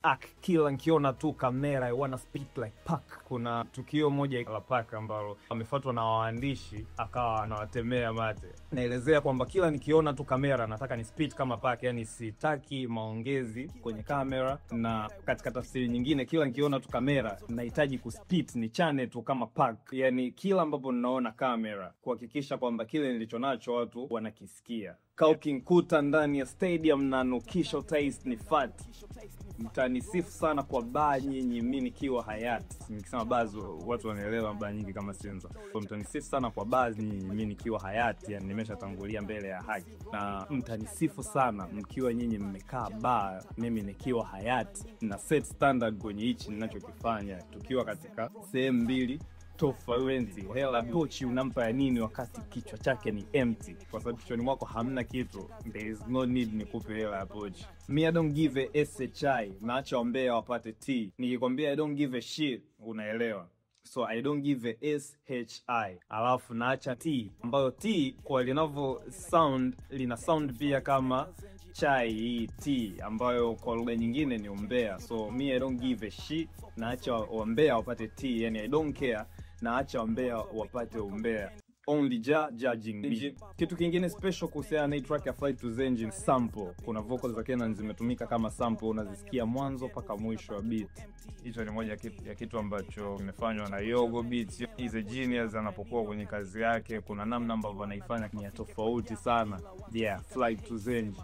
Ak, kila nkiona tu kamera I wanna speak like Pac. Kuna tukio moja la Pac ambalo amefuatwa na waandishi akawa anawatemea mate. Naelezea kwamba kila nikiona tu kamera nataka ni spit kama Pac, yani sitaki maongezi kwenye kamera. Na katika tafsiri nyingine, kila nikiona tu kamera nahitaji kuspit, nichane tu kama Pac, yani kila ambapo ninaona kamera kuhakikisha kwamba kile nilichonacho watu wanakisikia. Kaukinkuta ndani ya stadium na nukisha taste ni fat. Mtanisifu sana kwa baa nyinyi, mi nikiwa hayati. Nikisema baa watu wanaelewa baa nyingi kama Sinza. So, mtanisifu sana kwa baa nyinyi, mi nikiwa hayati, yani nimeshatangulia mbele ya haki. Na mtanisifu sana mkiwa nyinyi mmekaa baa, mimi nikiwa hayati, na set standard kwenye hichi ninachokifanya, tukiwa katika sehemu mbili tofauti. Hela pochi unampa ya nini wakati kichwa chake ni empty? Kwa sababu kichwani mwako hamna kitu, there is no need nikupe hela ya pochi. Me, I don't give a shi, naacha wambea wapate t. Nikikwambia I don't give a shit, unaelewa. So I don't give a shi, alafu naacha t, ambayo t kwa linavyo sound lina sound pia kama chai, hii t ambayo kwa lugha nyingine ni umbea. So me, I don't give a shit, naacha wambea wapate t, yani I don't care, naacha wambea wapate umbea. Only Jah judging me. Kitu kingine special kuhusiana na hii track ya Fly to Zenji, sample. Kuna vocals za Kenan zimetumika kama sample, unazisikia mwanzo mpaka mwisho wa beat. Hicho ni moja ya kitu ambacho kimefanywa na Yogo Beats. He's a genius anapokuwa kwenye kazi yake, kuna namna ambavyo anaifanya ni ya tofauti sana. Yeah, Fly to Zenji.